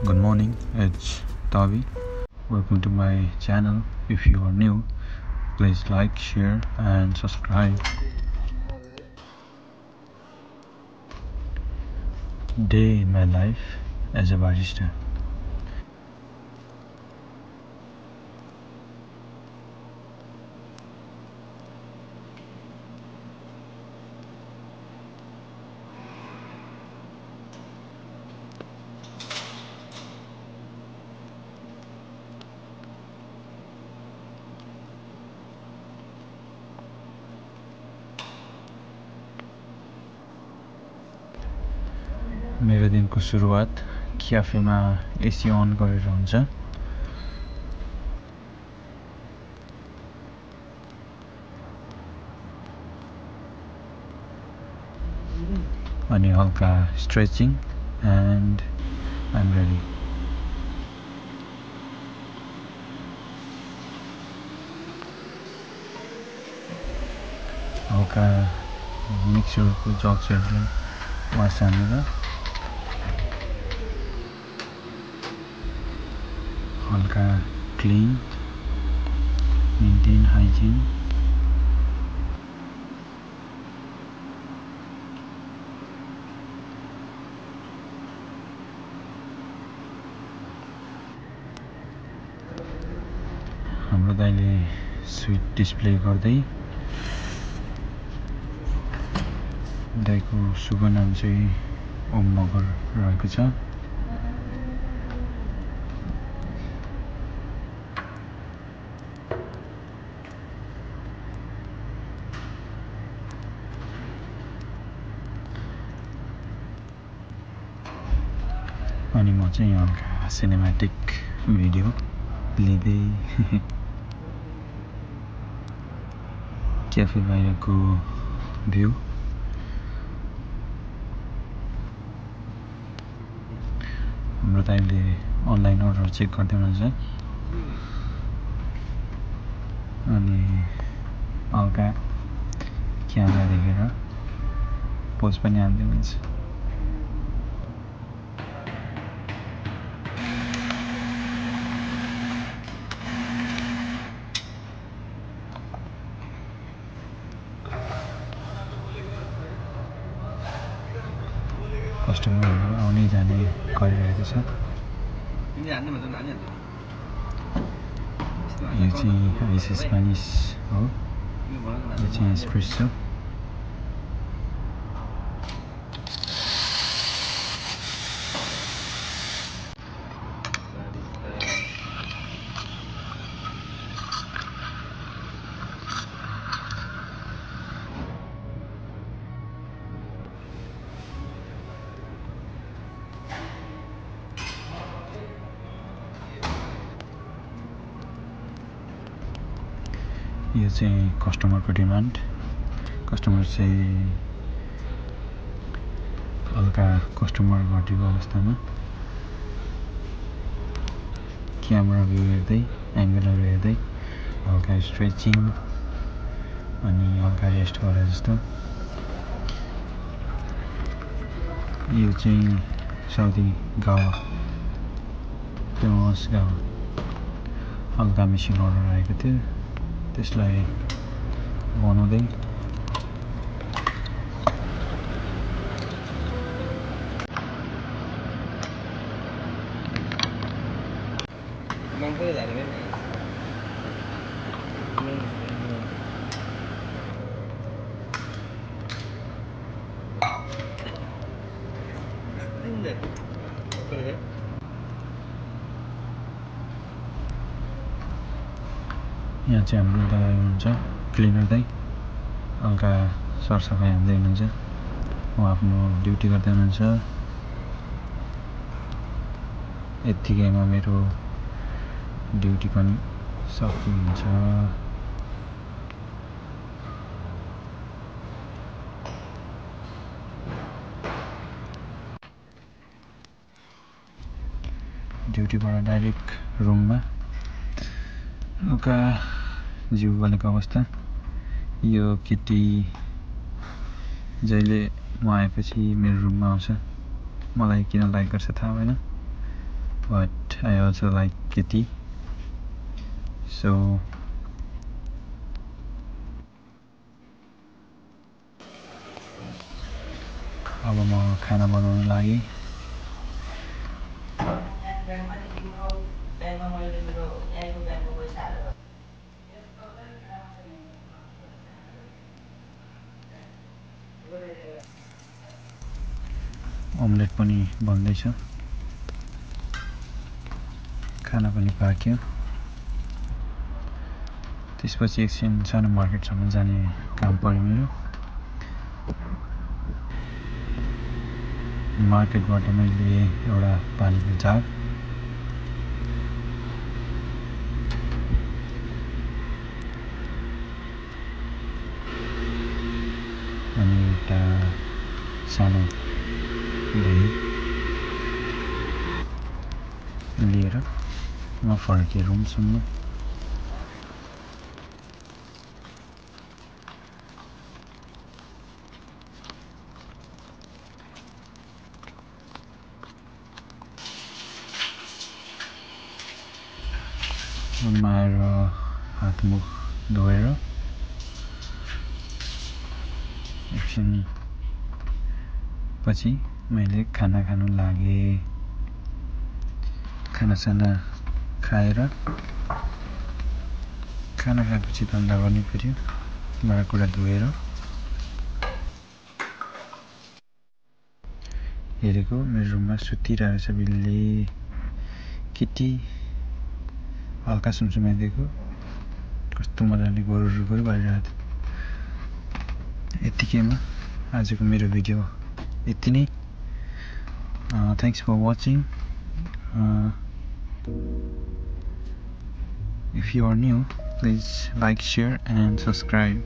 Good morning, it's Tavi. Welcome to my channel. If you are new, please like, share and subscribe. Day in my life as a barista. मेरो दिनको सुरुवात क्याफेमा AC on गरेर हुन्छ। अनि हल्का stretching and I am ready. हल्का मिक्सरको जग्सहरूलाई वास हानेर हल्का क्लिन मेन्टेन हाइजिन हाम्रो दाइले स्विट डिस्प्ले गर्दै दाइको शुभ नाम चाहिँ ओम मगर रहेको छ। अनि म चाहिँ हल्का सिनेमेटिक भिडियो लिँदै क्याफे बाहिरको भ्यू हाम्रो दाइले अनलाइन अर्डर चेक गर्दै हुनुहुन्छ। अनि हल्का क्यामेरा देखेर पोज पनि हाल्दै हुनुहुन्छ। कस्टमरहरू आउने जाने गरिरहेको छ। यो चाहिँ आइस स्पेनिस हो, यो चाहिँ एस्प्रेसो। यो चाहिँ कस्टमरको डिमान्ड। कस्टमर चाहिँ हल्का कस्टमर घटेको अवस्थामा क्यामेरा भ्यू हेर्दै एङ्गलहरू हेर्दै हल्का स्ट्रेचिङ अनि हल्का रेस्ट गरे जस्तो। यो चाहिँ साउदी गावा फेमस गावा हल्का मेसिन अर्डर आएको थियो, त्यसलाई बनाउँदै यहाँ चाहिँ हाम्रो दाइ हुनुहुन्छ क्लिनर दाइ, हल्का सरसफाइ हान्दै हुनुहुन्छ। उहाँ आफ्नो ड्युटी गर्दै हुनुहुन्छ। यत्तिकैमा मेरो ड्युटी पनि सकिन्छ। ड्युटीबाट डाइरेक्ट रुममा हल्का जिउ गलेको अवस्था। यो केटी जहिले म आएपछि मेरो रुममा आउँछ, मलाई किन लाइक गर्छ थाहा भएन। but I also like Kitty. So अब म खाना बनाउन लागि अमलेट पनि बन्दैछ खाना पनि पाक्यो त्यसपछि एकछिन सानो मार्केटसम्म जाने काम पर्यो मेरो मार्केटबाट मैले एउटा पानीको जार अनि एउटा सानो दही लिएर म फर्केँ रुमसम्म रुममा आएर हातमुख धोएर एकछिन पछि मैले खाना खानु लागेँ खानासाना खाएर खाना खाएपछि धन्दा गर्नै पर्यो भाँडाकुँडा धोएर हेरेको मेरो रुममा सुतिरहेको छ बिल्ली किटी हल्का सुमसुमाइदिएको कस्तो मजाले गोरु गरिरहेको थियो यतिकैमा आजको मेरो भिडियो यति नै thanks for watching if you are new please like share and subscribe